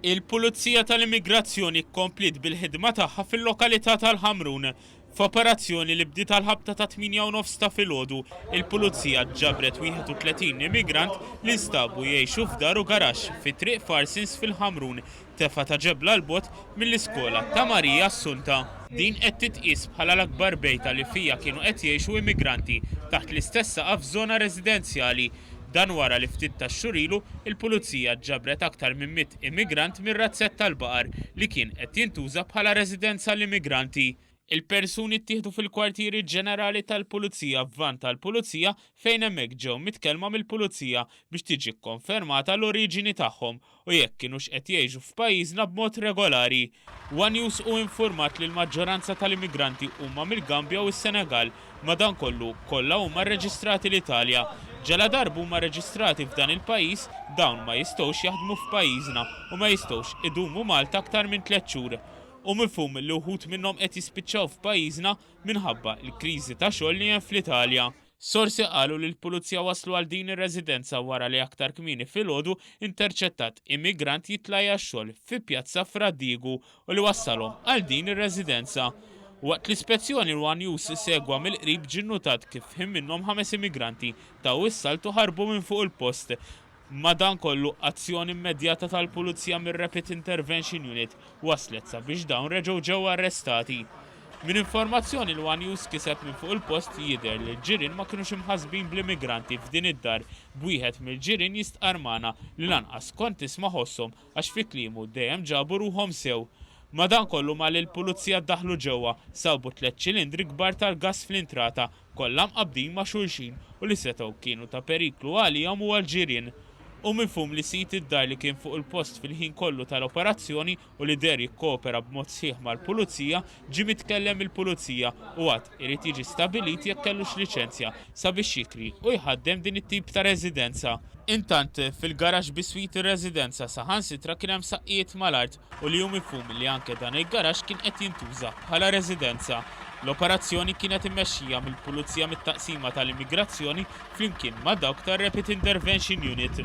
Il-Pulizija tal-Immigrazzjoni kompliet bil-ħidma tagħha fil-lokalità tal-Ħamrun. F'operazzjoni li bdiet għall-ħabta ta' 8:30 ta' filgħodu, il-Pulizija ġabret 31 immigrant li nstabu jgħixu f'dar u garaxx fi Triq Farsons fil-Ħamrun, tefgħa ta' ġebla 'l bogħod mill-iskola ta' Marija Assunta. Din qed titqies bħala l-akbar bejta li fiha kienu qed jgħixu immigranti taħt l-istess saqaf f'żona residenzjali. Dan wara li ftit tax-xhur ilu, il-Pulizija ġabret aktar minn 100 immigrant mir-razzett tal-baqar li kien qed jintuża bħala residenza għall-immigranti. Il-persuni ttieħdu fil-kwartieri ġenerali tal-Pulizija f'vann tal-Pulizija fejn hemmhekk ġew mitkellma mill-Pulizija biex tiġi kkonfermata l-oriġini tagħhom u jekk kinux qed jgħixu f'pajjiżna b'mod regolari. One News hu infurmat li l-maġġoranza tal-immigranti huma mill-Gambja u s-Senegal, madankollu kollha huma rreġistrati l-Italja. Ġaladarba huma rreġistrati f'dan il-pajjiż, dawn ma jistgħux jaħdmu f'pajjiżna u ma jistgħux idumu Malta aktar minn tlett xhur. Hu mifhum li wħud minnhom qed jispiċċaw f'pajjiżna minħabba l-kriżi ta' xogħol li hemm fl-Italja. Sorsi qalu li l-Pulizija waslu għal din ir-residenza wara li aktar kmieni filgħodu interċettat immigrant jitlajja x-xogħol fi Pjazza Fra Diegu u li wassalhom għal din ir-residenza. Waqt l-ispezzjoni l-One News segwa mill-qrib ġie nnutat kif f'ħin minnhom ħames immigranti taw is-salt u ħarbu minn fuq il-post. Madankollu, azzjoni immedjata tal-Pulizija mir-Rapid Intervention Unit waslet sabiex dawn reġgħu ġew arrestati. Minn informazzjoni li one News kiseb minn fuq il-post jidher li l-ġirien ma kinux imħassbin bl-immigranti f'din id-dar b'wieħed mill-ġirien jistqarr magħna li lanqas kont tisma' ħosshom għax fi kliemu dejjem ġabu ruħhom sew. Madankollu malli l-Pulizija daħlu ġewwa sabu tlett ċilindri kbar tal-gass fl-intrata kollha mqabbdin ma' xulxin u li setgħu kienu ta' periklu għalihom u għall-ġirien. Hu mifhum li sid id-dar li kien fuq il-post fil-ħin kollu tal-operazzjoni u li deher jikkoopera b'mod sħiħ mal-Pulizija ġie mitkellem mill-Pulizija u għad irid jiġi stabbilit jekk kellux liċenzja sabiex jikri u jħaddem din it-tip ta' residenza. Intant, fil-garaxx biswit ir-residenza saħansitra kien hemm saqqijiet mal-art u li hu mifhum li anke dan il-garaxx kien qed jintuża bħala residenza. L-operazzjoni kienet immexxija mill-Pulizija mit-Taqsima tal-Immigrazzjoni flimkien ma' dawk tar-Rapid Intervention Unit.